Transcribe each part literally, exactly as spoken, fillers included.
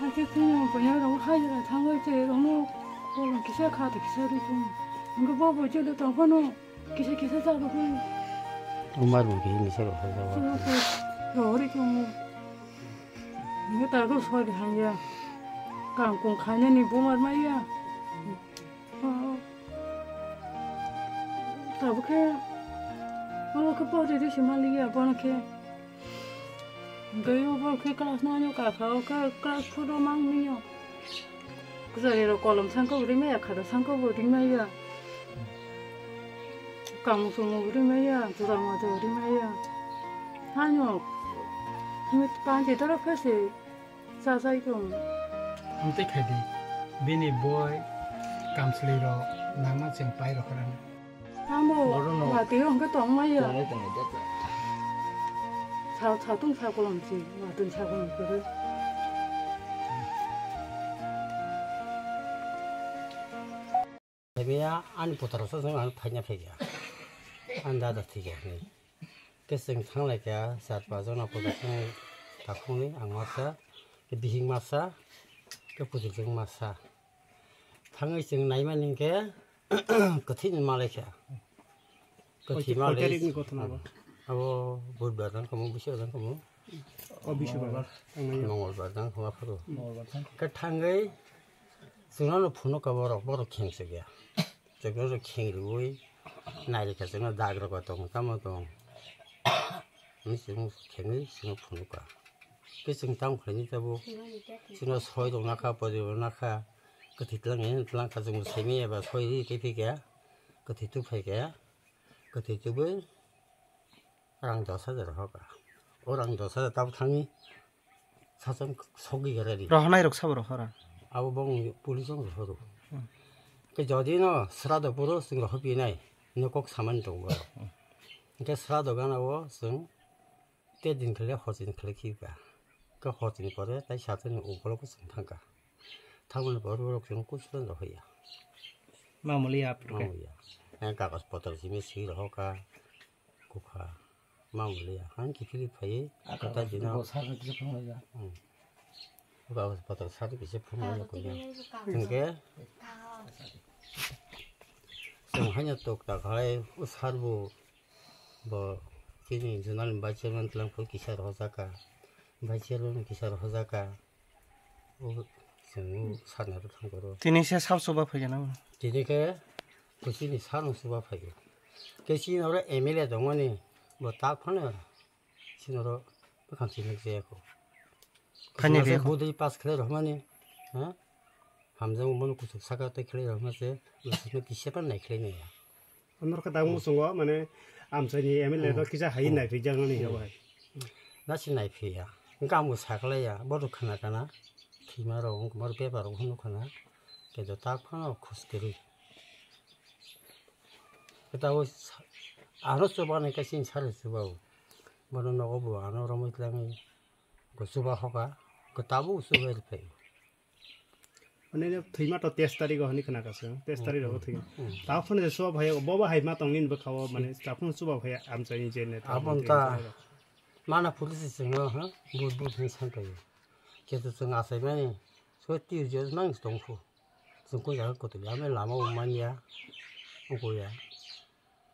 Hakhe chwng buini rok hajra thangwi chwng rokno kolom kisa kha twi kisa rw chwng. Hwnkhe bo bo chwla tong phano kisa kisa cha rw phano. Umar bo khe misa rok hajra. Chwng bo rw chwng. Hwnkhe ta rw soi de hanya. Kang kung khainani bumar maya. Tabuk khe, omo khe pori rw se maliya, bono khe. Hwnkhe obo khe class nine o kakha, o khe class four o mang manya. Kwchari rok kolom sangkhe bo rimaya, khata sangkhe bo rimaya. Kamung chumung bo rimaya, juda moja bo rimaya. Hano, panchi toro khe se. Chajai tong. Amtwi khaidi, bini boi kamchwlwi rok nangma chwng pai rok rang. Amo, Bodono. Watwi hwnkhe tong maya. Tongo, tongo, joto. Sa, satung sa kolom si, watwi sa kolom kwrwi. Phaiya ani putaro sa song ang phaina phaiya. Ani dada thikya hwnwi. Khe chwng thanglaikha char pas jona puja thangwi takhukni ang masa, khe bihik masa, khe puthurjwk masa. Thangwi chwng naimani hinkhe kwthwini malaikha. Kwthwi Oito-, malai oito tarikni ghotona bo. Abo budbar dang kamo, busi dang kamo. O bisu babar. Mongolbar dang kamo phuru. Mongolbar dang. Khe thangwi chwngno phunukha borok, borok khengchukya. Chwngno kheng riui nairikha chwngno dag rok tong tamo tong. Ni chwng khengwi chwngno phunukha. Khe chwng tamo khlaini tabuk. Chwngno soi rok nakha, pori rok nakha. Kwthwi tlang, kwthwi tlang kha chwngno saimanya ba soi ri tei phikha. Kwthwi tubphaikha. Kwthwi tubui rang dos hajar hoka. O rang dos hajar tabuk thangwi sachang sogwi gare di. Rohornai rok sabo rohora. Abo bong police rok rohoro. Hmm. Ke jodi no srado puro chwng rohor pinai no kok samani tongo. Hmm. Ke srado gana o chwng te din khale hor din khale khiba. Ke hor din pore tai sachang ni ukolo ko chwng thangka. Thangmani pore borok chwng kuchron rohya. Mamuli apro ke. Mamuli ya. Yang kagas potor simi si rohoka. Kukha, mamuli ya. Ang kiphilwi phaiwi, kata jino. Bo sarno kisa phunukya. Hmm. Kagoj potro sarno kisa phunukya kuya. Hwnkhe, chwng haino tok ta khalai, o sar bo, bo chini zonal vice chairman tlang phuru kisa rohorjaka. Vice chairman kisa rohorjaka. O chwng o sarnai rw thang koro. Tini se sab chuba phaikha na? Tini khe kuchini sarno chuba phaikha. Khe chini oro M L A tongmani bo tak phano chini oro bwkhang chini jaya kho. Phaini Kuchima se rikho. Budui pass khlai rwmani, ha? Hamjak mano kuchuk saka tei khlai rwma se, bwswkno kisa pan nai khlai nai ya. Norokhe tabuk muchungo, mane, amchaini M L A no kisa hai naiphijaknani ya bai. Na si naiphiya. Wngkha ambo saklaiya, bodo khna kana. Thwima rok wngkha, bodo paper rok hwnwi khna. Kedo tak phano khus kwrwi. Kwtabo sa-, ano chubanai khe chini sari chubao. Bono nogo bo ano romwi tlangwi. Ko chuba hoka. Ko tabuk chubai rwphai. Mane thwima to teis tarikh o hwnwi khna kha se, teis tarikh o thwima. Hmm. Ta phone je chuba phai, bo bo hai ma tong nini bwkha o, mane ta phone chuba phai amchaini je ne ta Abon phone ta je. Mana police se chwng no, ha? Bud bud hwn san kai. Keto chwng achai mani, so tir je mang tong phu. Chwng ko jaga koto ya, me lama o manya, o ko ya.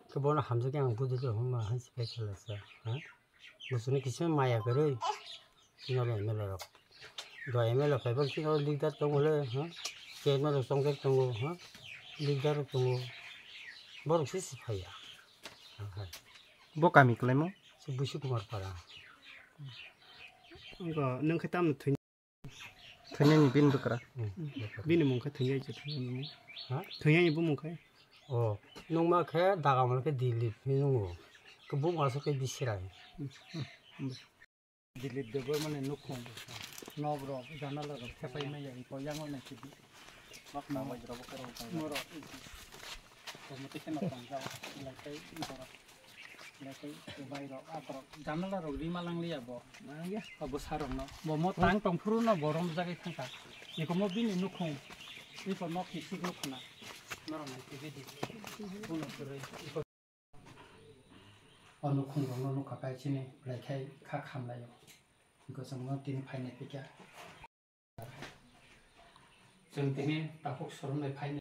Khe bono hamjakhe ang budi khe hwnma hansi phai khe lasa, ha? Bwswkni kisa maya kwrwi, chini oro M L A rok. Dua M L A phaibar chini oro leader tongo le, ha? Chairman rok chongjak tongo, ha? Leader rok tongo. Borok se si phaiya. Aha. Bo kami kwlaimo? Se Busu Kumar Para. Wngkha, nwng khe tamno thwin- Thwinani bini bwkra. Hmm. Bini mung khe thwinai se thwinani. Ha? Thwinani bo mung khe. Oh, nungma khe dagamani khe Dilip hinwi nungo. Khe buma se khe Bisirai. Hmm. Dilip Debbarmani nukhung. Nok rok, janala rok thepai maya, iko yango nai khe di. Nok na bai rok ko rok. Moro. Komoti khe nok tong jao. Lai kai borok. Lai kai bai rok, akorok. Janala rok rima lang liya bo. Nang ya. Abo sarok no. Bo mo tang tong phuru no borom jagai thangka. Iko mo bini nukhung. Iko nok kisik nukhuna. Norok nai khe di. Uno kwrwi. O nukhung rok no nukha kai chini belai khai kha khamlai o. Iko chwng no tini phainai phikha. Chwng tini takhuk Sorom bai phainai.